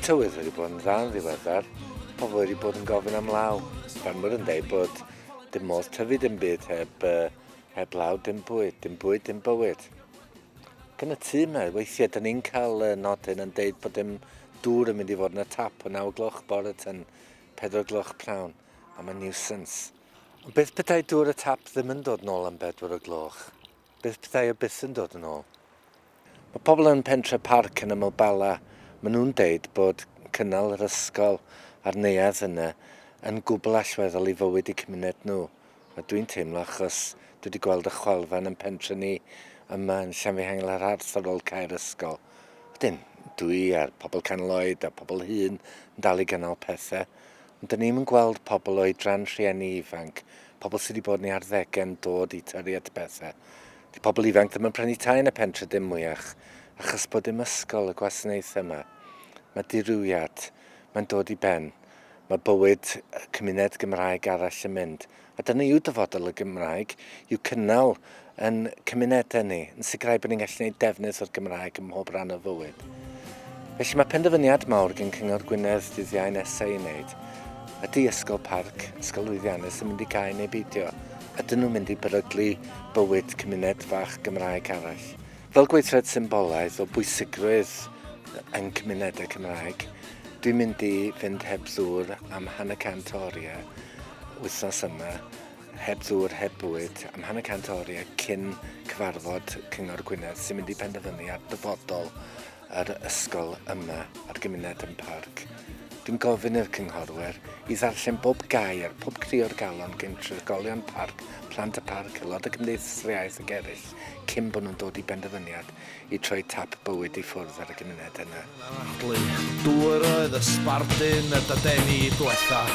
Tywydd wedi bod yn dda yn ddiweddar, pobl wedi bod yn gofyn am law. Ffermwyr yn dweud bod dim modd tyfu dim byd heb, uh, heb law, dim bwyd, dim bwyd, dim bywyd. Ac yn y tŷ yma, weithiau dyn ni'n cael uh, nodyn yn deud bod dim dŵr yn mynd i fod yn y tap o 9 gloch bore tan 4 gloch pnawn, a mae'n nuisance. Ond beth petai dŵr y tap ddim yn dod nôl am 4 o gloch? Beth petai o byth yn dod yn ôl? Mae pobl yn Pentre Parc yn ymyl Bala, maen nhw'n deud bod cynnal yr ysgol a'r neuadd yna yn gwbl allweddol i fywyd eu cymuned nhw. A dwi'n teimlo achos dwi wedi gweld y chwalfa yn pentre ni yma yn Llanfihangel ar Arth ar ôl cau'r ysgol. Wedyn, dwi a'r pobl canol oed a pobl hŷn yn dal i gynnal pethau. Ond dyn ni'm yn gweld pobl oedran rhieni ifanc, pobl sydd wedi bod yn eu arddegau yn dod i tyrru at bethau. Di pobl ifanc ddim yn prynu tai yn y pentre dim mwyach, achos bod dim ysgol y gwasanaethau yma. Mae dirywiad, mae'n dod i ben. Mae bywyd cymuned Gymraeg arall yn mynd. A dyna yw dyfodol y Gymraeg, yw cynnal yn cymunedau ni, yn sicrhau bod ni'n gallu gwneud defnydd o'r Gymraeg ym mhob rhan o fywyd. Felly mae penderfyniad mawr gen Cyngor Gwynedd dydd Iau nesaf i wneud. Ydy Ysgol Parc, Ysgol Lwyddiannus yn mynd i gau neu beidio? Ydyn nhw'n mynd i beryglu bywyd cymuned fach Gymraeg arall? Fel gweithred symbolaidd o bwysigrwydd yn cymunedau Cymraeg, dwi'n mynd i fynd heb ddŵr am hanner cant o oriau wythnos yma, heb ddŵr, heb bwyd, am hanner cant o oriau cyn cyfarfod Cyngor Gwynedd sy'n mynd i penderfynu ar dyfodol yr ysgol yma a'r gymuned yn Parc. Dwi'n gofyn i'r cynghorwyr i ddarllen bob gair, pob cri o'r galon gen trigolion Parc, plant y Parc, aelodau Cymdeithas yr Iaith ac eraill cyn bod nhw'n dod i benderfyniad i troi tap bywyd i ffwrdd ar y gymuned yna. Anadlu. Dŵr oedd y sbardun y dadeni dwetha.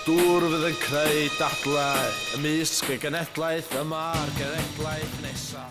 Dŵr fydd yn creu dadlau ymysg y genedlaeth yma a'r genedlaeth nesa.